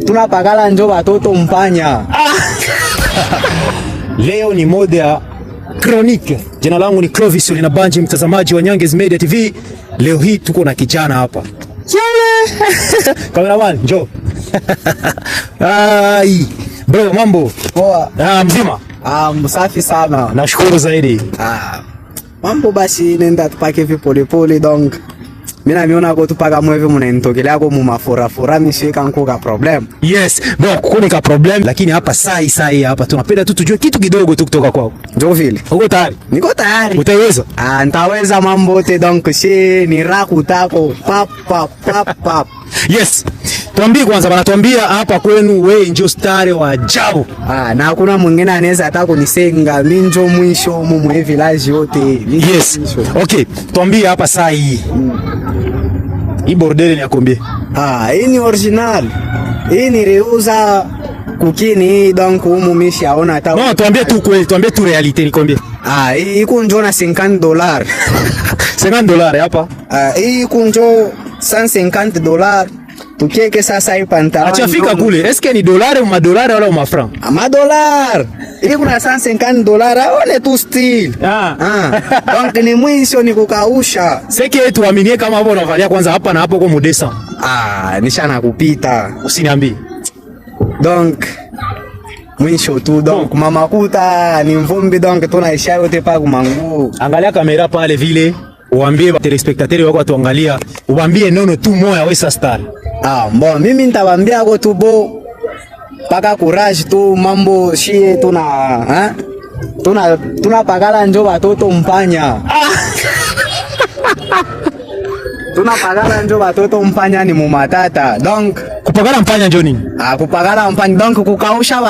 Tunapakala njo batoto mpanya. Leo ni mode ya chronique. Jina langu ni Clovis Olinabanji, mtazamaji wa Nyangezi Media TV. Leo hii tuko na kijana hapa. Chale. Cameraman, njoo. Ai. Bro, mambo? Poa. Ah, mzima? Ah, msafi sana. Nashukuru zaidi. Ah, mambo basi nenda tupake hivi polepole, donc mina miona ko tupaka mwevi munanitokelea ko mumafurafura mishika nkuka problem. Yes, bon, kukuni ka problem, lakini hapa sai sai hapa tunapenda tu tujue kitu kidogo tu kutoka kwako. Njo vile. Uko tayari? Niko tayari. Utaiweza? Ah, ntaweza mambo yote, donc she ni rakutako pap pap pap pap. Yes. Tuambie kwanza bana, tuambia hapa kwenu wewe ndio star wa ajabu. Ah, na hakuna mwingine anaweza hata kunisenga, mi njo mwisho mu mwe village yote. Mi njo Yes. mwisho. Okay, tuambie hapa saa hii. Hii bordel ni ya combien? Ah, hii ni original. Hii niliuza kukini, donc humu mishi aona hata. Non, tuambie tu kweli, tuambie tu réalité ni combien? Ah, hii iko njo na $50. $50 hapa. Ah, hii iko njo $150. Tukieke sasa hii pantalon. Achafika kule. Est-ce que ni dolari ou madolari wala ma franc? Ah, madolar. Hii kuna $150, aone tu style. Ah. Ah, donc ni mwisho ni kukausha. C'est que tuaminie kama hapo unavalia kwanza hapa na hapo kwa mudesa. Ah, nishana kupita. Usiniambie. Donc mwisho tu, donc mamakuta ni mvumbi, donc tunaisha yote pa kumanguo. Angalia kamera pale vile, uambie téléspectateurs wako watuangalia, uambie nono tu moya wewe sa star. Ah, bon, mimi nitawambia ko tu bo paka courage tu, mambo shie tuna ha? Tuna tunapakala njo batoto mpanya. Tunapakala njo batoto mpanya ni mumatata. Donc Kupakala mpanya njo nini? Ah, kupakala mpanya, donc kukausha.